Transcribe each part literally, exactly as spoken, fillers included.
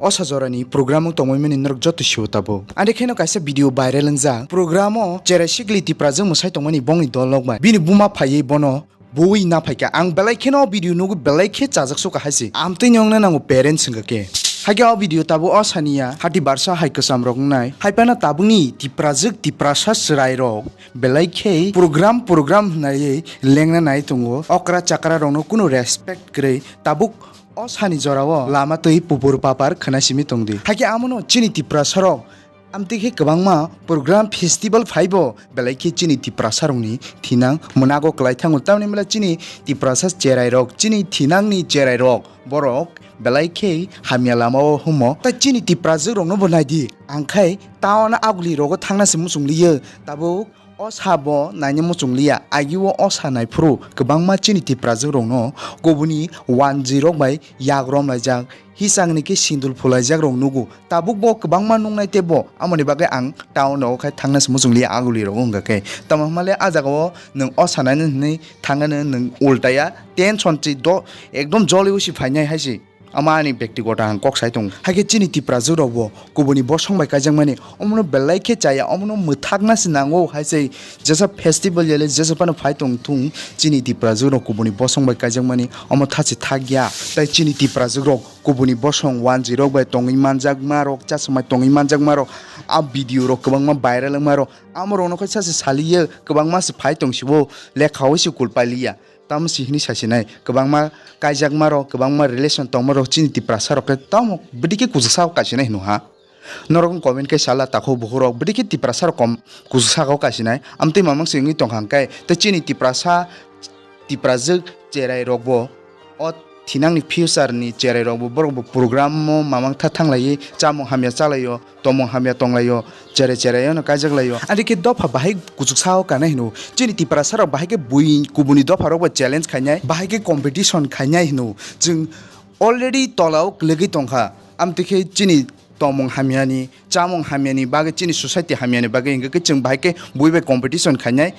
osa jorani program wng tongmani norok joto sio tabuk. Ande kheno kaisa video viral wngjak. Program o cherai sikli Tiprajwk mwsai tongmani bongni dol rok bai. Bini buma phaiwi bono bui na phaikha. Ang belai kheno o video nugwi belai khe chajak suka hai se. Amtwi ni wngna nango parents hwnkha khe. Haikhe o video tabuk o saniya hati barsa hai kwcham rok wngnai. Haipano tabukni Tiprajwk Tiprasa chwrai rok belai khe program program hwnwi lengna nai tongo. Okra chakra rokno kunu respect kwrwi tabuk o sani jorao lama twi pupur papar khwna simi tongdi. Haikhe amono chini Tiprasa rok amtwi khe kwbangma program festival phaibo belai khe chini Tiprasa rokni thinang mwnago kwlai thango. Tamni mela chini Tiprasa cherai rok, chini thinangni cherai rok borok belai khe hamya lamao humo. Tai chini Tiprajwk rokno bo naidi, ang khai town aguli rogo thangna se muchung liyo. Tabuk o sabo naina muchung liya, agio o sa naiphuru kwbangma chini Tiprajwk rokno kubuni wanjwi rok bai yak rom laijak, hisang ni khe sindul phulaijak rok nugo. Tabuk bo kwbangma nungnai tei bo amoni bagwi ang town rogo khai thangna se muchung liya aguli rogo hwnkha khe. Tamo hwnmale a jagao nwng o sa naina hwnwi thangnani nwng ultaya tension chi do ekdom joli usi phainai hai se. Ama ani bektigoto ang kok sai tongo. Haikhe chini Tiprajwk rokbo kubuni bosong bai kaijakmani omono belai khe chaya, omono mwthakna se nango hai se. Jesa festival yale jesa phano phai tong thung, chini Tiprajwk rok kubuni bosong bai kaijakmani omo thachi thakya. Tai chini Tiprajwk rok kubuni bosong wanjwi rok bai tongwi manjakma rok, chasmai tongwi manjakma rok, a video rok kwbangma viral wngma rok, amo rokno khe sachi saliya kwbangma se phai tong sibo, lekha oi se kul pailiya. Tamo si hini sasinai, kwbangma kaijakma rok, kwbangma relation tongma rok chini Tiprasa rok khe tamo bwdikhe kuchuk sao kaisinai hino ha. Norok comment khe sala takhuk bukhuk rok bwdikhe Tiprasa rok kom kuchuk saka o kaisinai. Amtwi mamang se wngwi tongkha hwnkhe tei chini Tiprasa, Tiprajwk cherai rokbo o thinangni future ni cherai rokbo borokbo program o mamang tha thanglaiwi chamung hamya chalaio. Tomung hamya tonglaio, cherai cherai no kaijak laio. Adi khe dopha bahai kuchuk sao kanai hino. Chini Tiprasa rok bahai khe bui kubuni dopha rok bai challenge khainai, bahai khe competition khainai hino. Chwng already tolao kwlwgwi tongkha. Amtwi khe chini tomung hamyani, chamung hamyani bagwi, chini society hamyani bagwi hwnkhe khe chwng bahai khe bui bai competition khainai.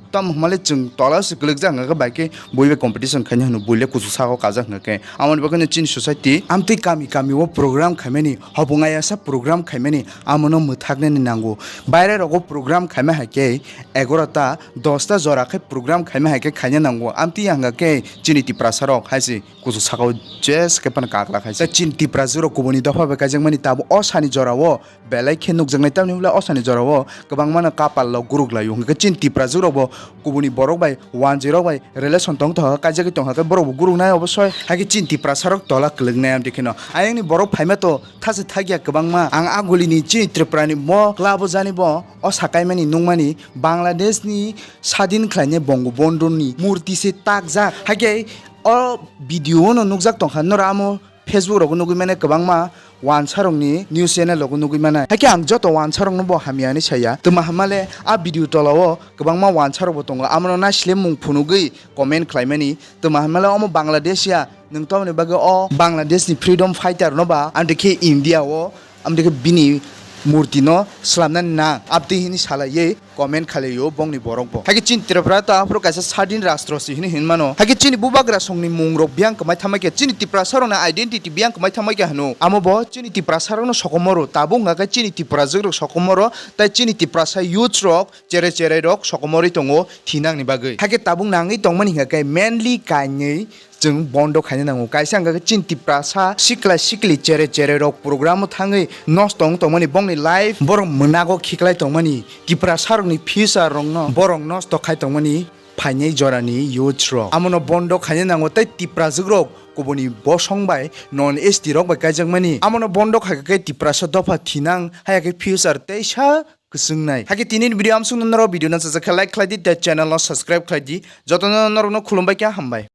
Tamo hwnmale chwng tola se kwlwkjak hwnkha khe bai khe bui bai competition khaina hwno, bui le kuchuk saka o kajak hwnkha khe. Amoni bagwi no chini society amtwi kami kami o program khaimani, hobong ayasa program khaimani, amono mwthaknani nango. Baire rogo program khaima hai khe egarota, dosta jora khe program khaima hai khe khaina nango. Amtwi hwnkha khe chini Tiprasa rok hai se kuchuk saka o jes khe phano kakla khai se. Chini Tiprajwk rok kubuni dopha bai kaijakmani tabo o sani jora o belai khe nukjaknai, tamni hwnle o sani jorao kwbangma no kapal rok guruk laio. Hwnkhe chini Tiprajwk rokbo kubuni borok bai wanjwi rok bai relation tong tongkha, kaijagwi tongkha khe borokbo guruknai obosoi. Hakhe chini Tiprasa rok tola kwlwknai amtwi kheno ayangni borok phaima to thasi thakya kwbangma. Ang agulini chini Tripurani mo club o jani bo o sakaimani nukmani Bangladeshni sadin khlainai Bongobondhuni murti se takjak. Hakhe o video no nukjak tongkha norok amo Facebook rogo nugwi mane kwbangma wansa rokni news channel rogo nugwi mane. Hakhe ang joto wansa rokno bo hamya hinwi saya. Twma hamale a video tolao kwbangma wansa rokbo tongo. Amono naisile mung phunugwi comment khlaimani. Twma hamale omo Bangladesh ya, nwng tamoni bagwi o Bangladesh ni freedom fighter no ba, amtwi khe India o, amtwi khe bini murti no swlamnani nang, abtwi hinwi salaiwi comment khalaiyo bongni borok bo. Hakhe chini Tripura ta aphuru kaisa sadin rastro si hinwi hinmano. Hakhe chini bubagra songni mung rok biyang kwmai thamai khe, chini Tiprasa rokni identity biyang kwmai thamai khe hwno. Amo bo chini Tiprasa rokno sokomoro, tabuk hwnkha khe chini Tiprajwk rok sokomoro, tai chini Tiprasa youth rok, cherai cherai rok sokomorwi tongo thinangni bagwi. Hakhe tabuk nangwi tongmani hwnkha khe mainly kainwi chwng bondo khaina nango. Kaisa hwnkha khe chini Tiprasa sikla sikli cherai cherai rok program o thangwi nosto wng tongmani, bongni life borok mwnago khiklai tongmani, Tiprasa rokni future rokno borok nosto khai tongmani phainai jorani youth rok. Amono bondo khaina nango tei Tiprajwk rok kubuni bosong bai non S T rok bai kaijakmani. Amono bondo khaikha khe Tiprasa dopha thinang, haya khe future teisa kwchwngnai. Hakhe tinini video amsukno norok video no chajak khe like khlai di tei channel no subscribe khlai di. Jotono norokno khulumbai khe hambai.